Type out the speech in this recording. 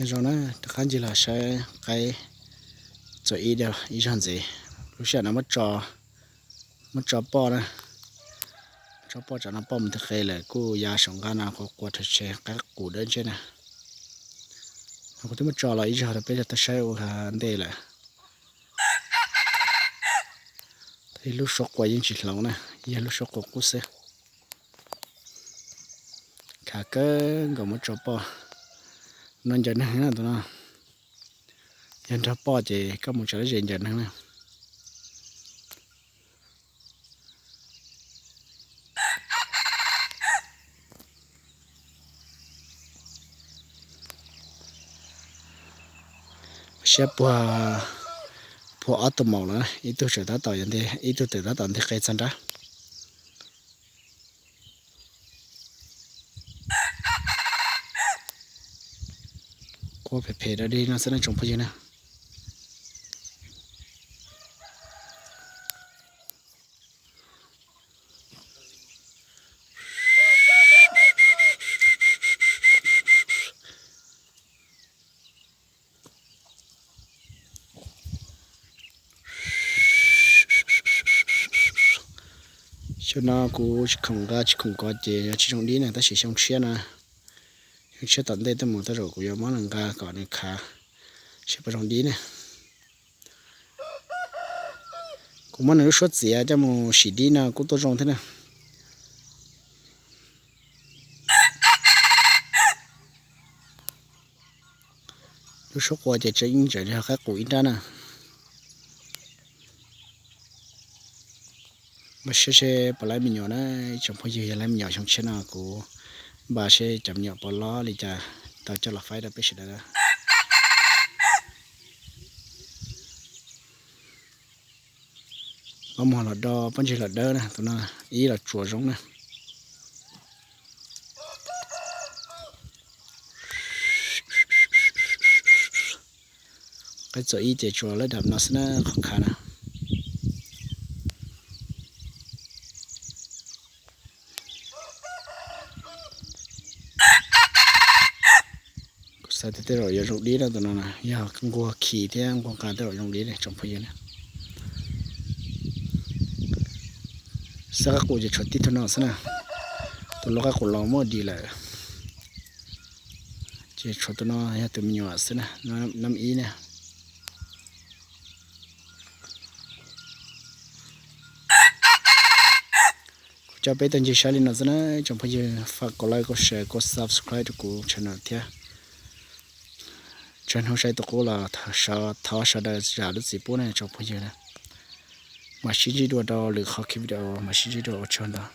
Zoo na, rov qab ncig los saib qaib txuas ib, ib zaug ntxiv. Lub sij hawm no muab tso poj na, tso poj tsam no poj mus tig qe lawm kuj ya saum nqaj no quas quas rhawv tshe qaib qus dawb ntseb na. Kuv twb muab tso los ib zaug rau peb tau saib ua ntej lawm. Lub suab quas yeej tsis hloov na, yog lub suab quas qub xwb. Khav kawg nkaus muab tso poj. No ncaws neeg na tus no. Yog nrog poj ces koj mus tsav lab zes ncaws neeg na. Siab puag, puag ob tug maum lawm, ib tug tseem tab tom, ib tug tseem tab tom nteg qe txog nrab. Quaj phem phem dog dig no xwb na tsoom phooj ywg na. Xyoo no kuv tsis khoom nqa tsis khoom kov ces yog tsis zoo dib na, tab sis xyoo tshiab na, xyoo tshiab tom ntej tuaj mus tej zaum kuv yuav muab nws nqa kom nws khav seb puas zoo dib na. Kuv muab nws lub suab txiav coj mus sim dib no kuj tuaj zoo thiab na. Lub suab quas ces tseem ib ntseem li qaib qus ib nrab na. Npaj siab seb puas laib me nyuam na, ib tsoom phooj ywg, yog laib me nyuam xyoo tshiab no kuv npaj seb cov me nyuam puas loj li cas tau coj los faib rau peb sawv daws na. Ob muag los do pob ntseg los dawb na, tus no ib los tsuas zoo na. Qaib txuas ib ces tsuas lab dam no xwb na qhov khav na. Kuv xav tias tej zaum yuav zoo dib na tus no na, yog nquag khi thiab nquag nqa tej zaum zoo dib ne tsoom phooj ywg na. Xab qaib qus ces tshuav tib tug no xwb na, tus lub qaib qus los muaj dis lawm. Ces tshuav tus no yog tus me nyuam xwb na, nab ib na. Kuv coj peb tuaj ncig saib li no xwb na tsoom phooj ywg, faj kom like, kom share, kom subscribe rau kuv channel thiab. Tsawg hnub saib tus qub los thov sawv daws zam lub txim pub na tsoom phooj ywg na. Mam sib ntsib dua rau lwm qhov video, mam sib ntsib dua, ua tsaug ntau.